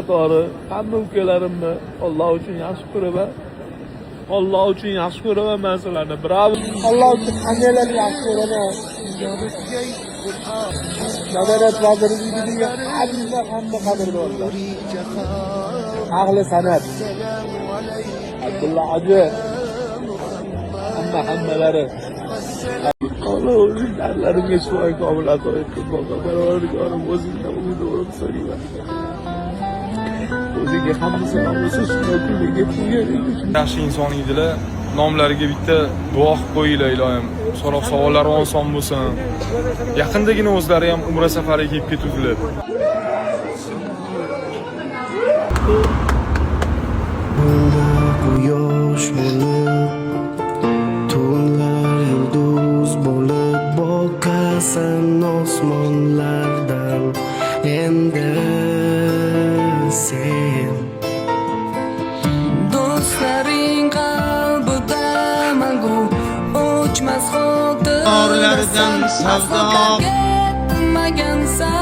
Qatori hamma ukalarimni Alloh uchun yaxshi ko'raman. Alloh uchun yaxshi ko'raman men sizlarni. Bravo. Alloh uchun hammanglarni yaxshi ko'raman. Madaniyat vazirligidagi hamma qadrdonlar. Ahli san'at. Abdulla hoji. Hamma hammalari. Alloh o'zing dardlarimga shifo komil ato etsin. Parvardigorim, o'zingdan umidorim so'rayman. O'zingga hamd sano bo'lsin, shunday kunga yetib. Yaxshi inson edilar. Nomlariga bitta duo qilib qo'yinglar, iloyim. So'roq savollari oson bo'lsin. Yaqindagina o'zlari ham umra safariga kelib ketuvdilar. Quyosh bo'lib, tunlar yulduz bo'lib boqasan osmonlardan endi sen. Do'stlaring qalbida mangu o'chmas xotirlasan. Savdo. Aslo tark etmagansan.